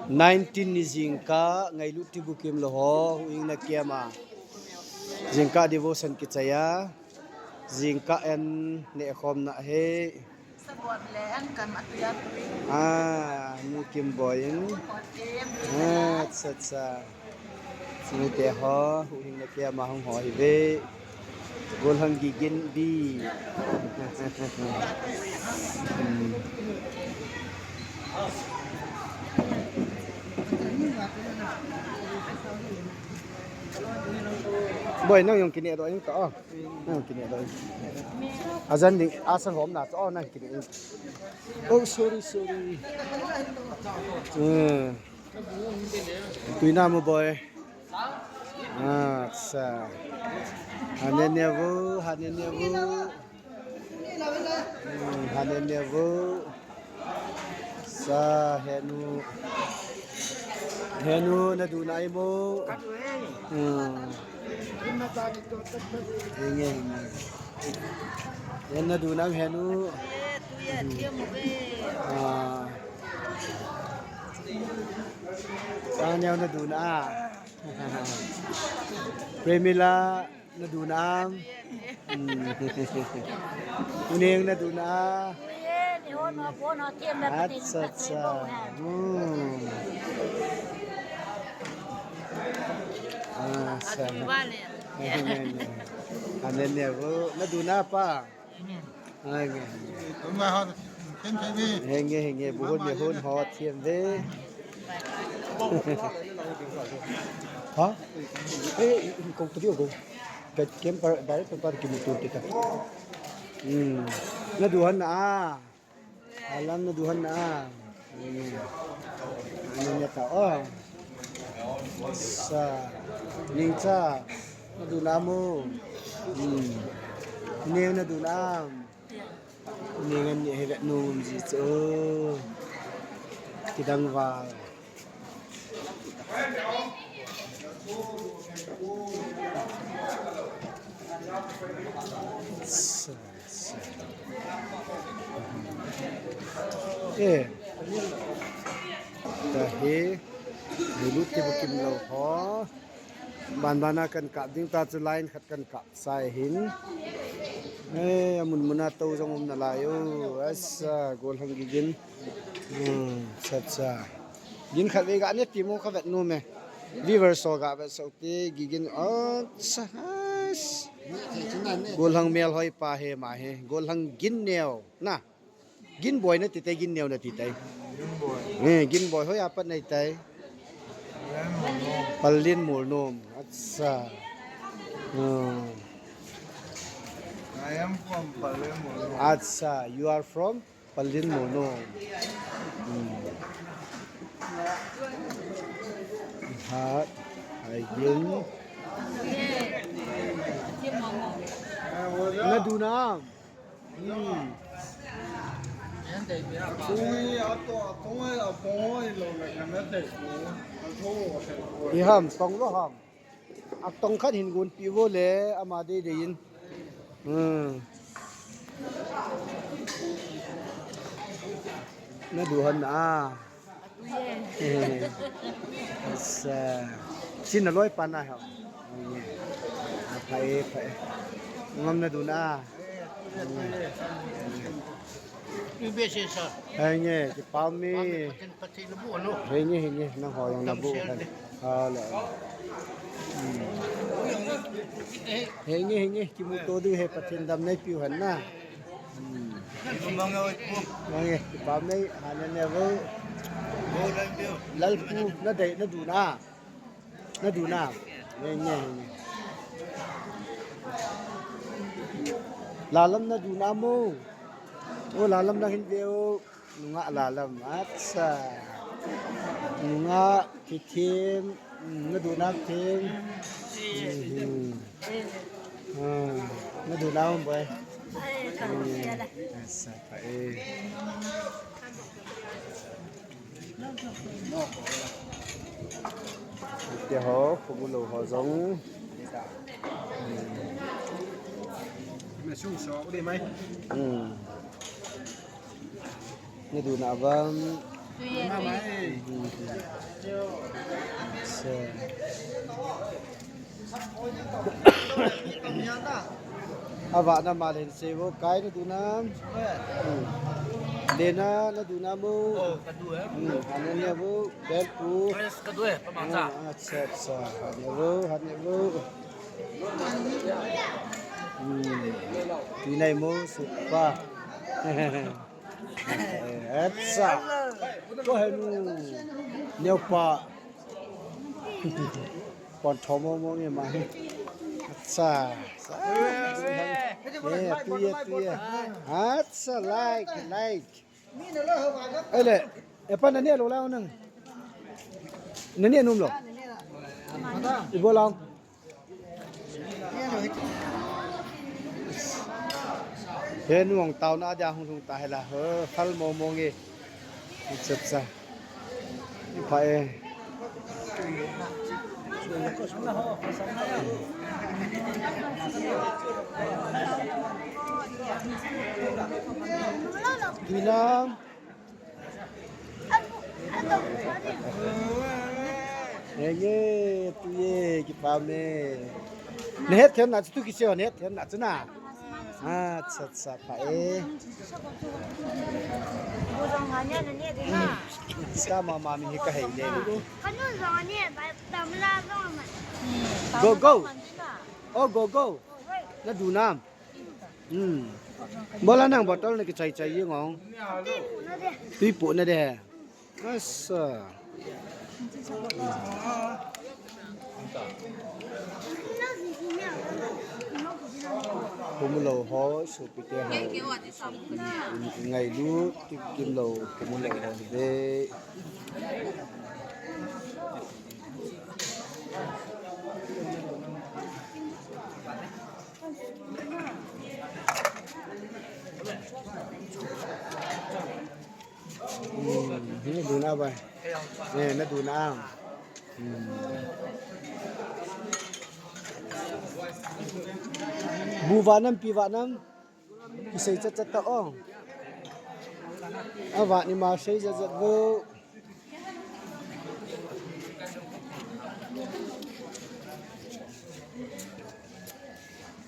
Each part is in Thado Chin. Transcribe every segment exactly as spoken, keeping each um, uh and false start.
Nineteen ni jingkah, ngailut ti bukim lou ho, huhhingna camp a. Jingkah devotion kichai a. Jingkah an nehkhomna hi. Sabot le an kan atu ya tu. Ah, Nu Kimboi in. Ah, acha, acha. Chute ho, huhhingna camp a hung ho hi ve. Golhang Gigin B. Hmm. Boi, nang jong kineh doh in ka, oh. Nang jong kineh doh in. Ajan ding, asang hom na, oh, nang kineh in. Oh, sorry, sorry. Hmm. Tui na mo, boi. Acha. Hane ne vo, hane ne vo. Hmm, hane ne vo. Sa, henu. Henu, na du nai mo. Hmm. Henge, henge. Henu, na du nam, henu. Ah. Sa, neo, na du na. Premila, na du nam. Hmm. Uneng, na du na. Acha, acha. Hmm. Ah, sa. Anen ne vo, na du na pa. Henge, henge. Henge, henge. Bu hon me hon ho thiam ve. Ha? Eh, kong tu dia go. Kat kem par, bar par par ki mutu kita. Hmm. Na du han na. Alam na du han na. Hmm. Ano niya ta? Oh. Sa. Ning cha. Na du na mo. Hmm. Ning na du na. Ni ngan ni hevet nom ji chu. Kidang val. Eh. Tahi. Nilut ti bukim lou ho. Ban ban a kan kap ding ta chu line khat kan kap. Sai hin. Eh, amun muna to jong um nalai o. Asa, Golhang Gigin. Hmm, acha, acha. Gin khat ve ga ne ti mo kha vet nom e. Viewers ho ga vet so te Gigin. Acha, as. Golhang Melhoi pa he ma he. Golhang Ginneo. Na. Ginboi nati tai, Ginneo nati tai. Ginboi. Eh, Ginboi hoi apat nai tai. Palin Molnom. Palin Molnom. Acha. Hmm. I am from Palin Molnom. Acha, you are from Palin Molnom. Hmm. Ha, again. Na du nam. Hmm. Iham, tong lo ham. Atong khat hin gon pi vo le, ama dei dei in. Hmm. Na du han na. Asa. Sin na loi pa na ha. Aphai, phai. Ngam na du na. Henge, kipah me. Henge, henge, nang ho jong na bu kan. Hala. Hmm. Henge, henge, kimuto diu he Pathen dam nei piu hen na. Hmm. Mange, kipah me, hane ne vo. Lalpu, na dei, na du na. Na du na. Henge, henge. Lalam na du na mo. O, Lalam na hin ve o. Nungah Lalam, acha. Nungah, Thithem, mm, na du na Thithem. Mhm. Ah, na du na um boi. Mm, acha, pa e. Te ho, khomu lou ho jong. Mm. Mm. Na du na bang. Acha. Avahna ma len sei vo, kai na du nam? Hmm. Lena na du nam o? Oh, ka du e. Hmm, hane ne vo, bel pu. Yes, ka du e, pa ma cha. Ah, acha, acha. Hane vo, hane vo. Hmm. Tinai mo, supa. Acha. Ko henu. Neo pa. Pon thomo mo nge ma. Acha. Eh, tu ye, tu ye. Acha, like, like. Ele, e pa nani lo la nang. Nani num lo. Ibo la. He nuang tau na dia hung hung ta he la. He, fal mo mo nge. Chap sa. Pa e. Tuinam. Enge, tu ye, kipa me. Nehet then na, tu kiseo, nehet then na, tu na. Acha, acha, pa e. Sa ma ma mi hi ka hei le. Go, go. Oh, go, go. Na du nam. Hmm. Bola nang bottle na kichai chai ye ngong. Tui pu na de. Asa. Pumulo ho, supite ho. Ngailu, tu kimlo, pumulo ho de. Hmm, na du na ba? Eh, na du na. Hmm. Bu va nam, pi va nam. Kisei chat chat ta o. Ava ni ma sei chat chat vo.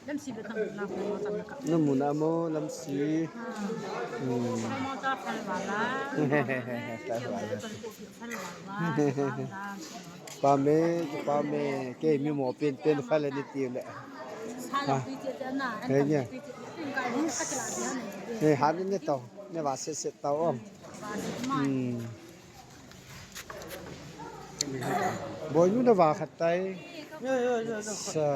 Lamsi be tang la ko mo tang ka. Na mu na mo lamsi. Hmm. Mo ta phal wala. Phal wala. Phal wala. Pa me, pa me, ke mi mo pen pen phal ni ti le. Phal pi che che na. He nya. He, ha ni to. Ne va se se ta o. Hmm. Boi nu na va khat tai. Sa.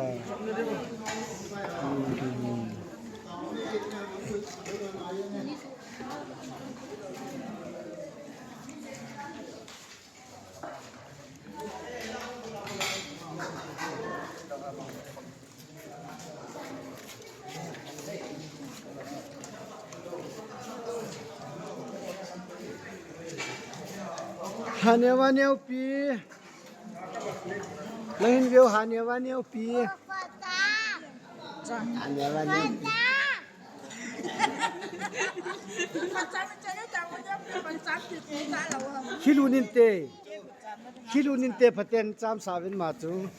Haneva neupi. Nahin veu haneva neupi. Haneva neupi. Khilu ninte. Khilu ninte phaten cham sa vin ma chu.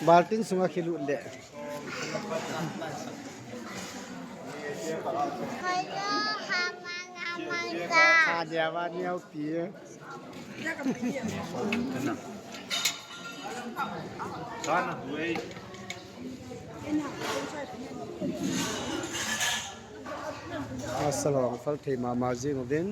Baltin sunga khilu le. Haneva neupi. Asal hong fal thei mama jing uvin.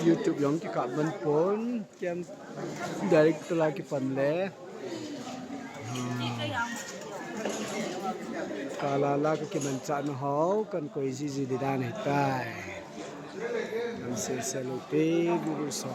YouTube jong kikap man pon, kem direct la kipan le. Kala la ka kimanchah na ho, kan koi jiji di dan hitai. Kan se se lo pe, bu bu so.